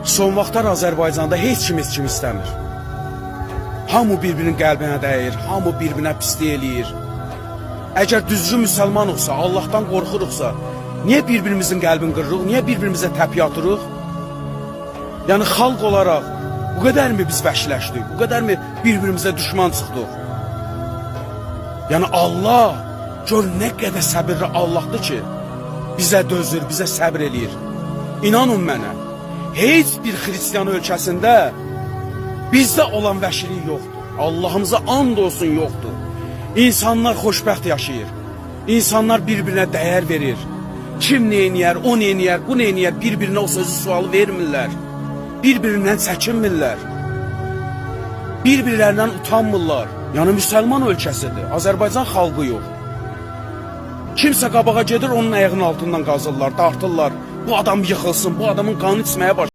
Son vaxtlar Azərbaycanda heç kim heç kim istəmir. Hamı bir-birinin qəlbinə dəyir, hamı bir-birinə pislik eləyir. Əgər düzgün müsəlmanıqsa, Allahdan qorxuruqsa, niyə bir-birimizin qəlbini qırırıq, niyə bir-birimizə təpiy atırıq? Yəni xalq olaraq bu qədərmi biz vəhşiləşdik, bu qədərmi bir-birimizə düşman çıxdıq? Yəni Allah gör nə qədər səbirli Allahdır ki, bizə dözür, bizə səbr eləyir. İnanın mənə, heç bir xristian ölkəsində bizdə olan vəhşilik yoxdur. Allahımıza and olsun yoxdur. İnsanlar xoşbəxt yaşayır. İnsanlar bir-birinə dəyər verir. Kim nə eləyər, o nə eləyər, bu nə eləyər, bir-birinə o sözü sualı vermirlər. Bir-birindən çəkinmirlər. Bir-birlərindən utanmırlar. Yəni müsəlman ölkəsidir. Azərbaycan xalqı yox. Kimsə qabağa gedir, onun ayağının altından qazırlar, dartırlar. Bu adam yıxılsın, bu adamın qanı içməyə başlayır.